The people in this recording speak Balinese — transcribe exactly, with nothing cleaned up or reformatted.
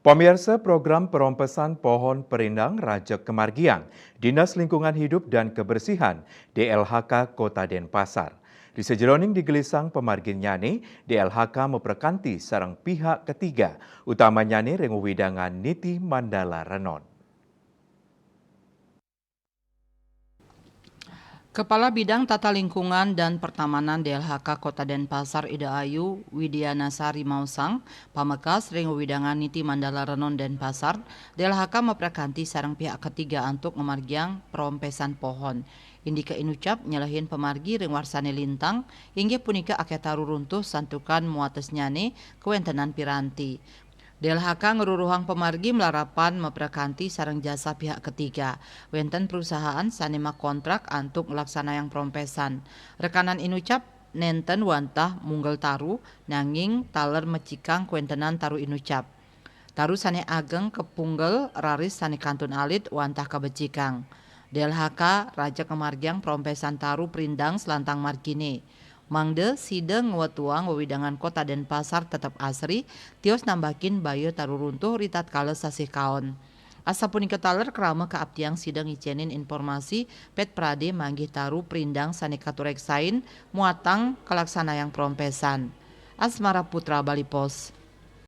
Pamirsa, program perompesan pohon perindang rajek kemargiang Dinas Lingkungan Hidup dan Kebersihan, D L H K, Kota Denpasar. Di sejeroning digelisang pemargin nyane, D L H K maprekanti sareng pihak ketiga, utamanyane ring wewidangan Niti Mandala Renon. Kepala Bidang Tata Lingkungan dan Pertamanan D L H K Kota Denpasar, Ida Ayu Widianasari, maosang, pamekas ring wewidangan Niti Mandala Renon Denpasar, D L H K maprekanti sareng pihak ketiga antuk ngamargiang perompesan pohon. Indike inucap nyelehin pamargi ring warsane lintang, inggih punika akeh taru runtuh santukan muatesnyane kawentenan piranti. D L H K ngruruhang pamargi malarapan maprekanti sareng jasa pihak ketiga. Wenten perusahaan sane makontrak antuk nglaksanayang perompesan. Rekanan inucap nenten wantah munggel taru, nanging taler mecikang kawentenan taru inucap. Taru sane ageng kapunggel raris sane kantun alit wantah kabecikang. D L H K rajek ngamargiang perompesan taru perindang selantang margine. Mangda sida ngwetuang wewidangan Kota Denpasar tetep asri, tios nambakin baya taru runtuh ritatkala sasih kaon. Asapunika taler krama kaaptiang sida ngicenin informasi pet prade manggih taru perindang sane katureksain muatang kalaksanayang perompesan. Asmara Putra, Bali Post.